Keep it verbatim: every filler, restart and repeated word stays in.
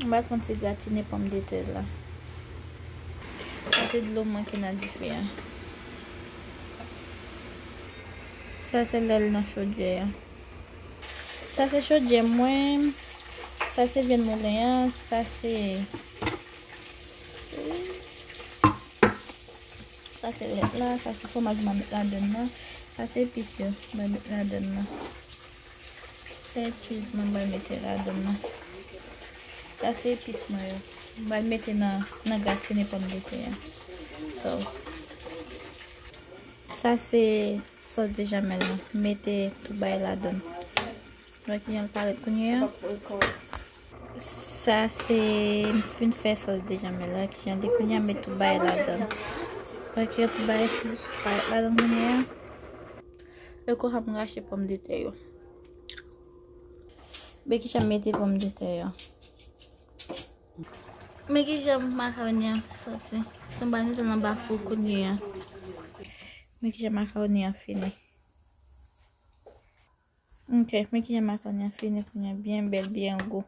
M pral fè yon ti gratine pòmdetè la. Sa se dlo m manke nan dife a. Sa se lè l nan chodyè a. Sa se chodyè mwen. Sa se vyann moulen an. Sa se Sa se lèt la, sa se fwomaj mwen met ladann nan. Sa se epis yo mwen met ladann nan. Sa epis mwen mwen mete ladann nan. Sa se epis mwen yo. Mwen mete nan nan gratine pòmdetè a. So, sa se sòs de jamèl la. Mete tout bagay ladann. Wè kijan l parèt kounye a. Sa se m fin fè sòs de jamèl la. Kijan li kounye a, met tout bagay ladann. Wè kijan tout bagay parèt ladann kounye a. E konsa m rache pòmdetè yo. Men kijan m mete pòmdetè yo. Men kijan makawoni an soti. Se m pral mete l anba fou kounye a. Men kijan makawoni an fini. Ok, men kijan makawoni an fini kounye a, byen bèl, byen gou.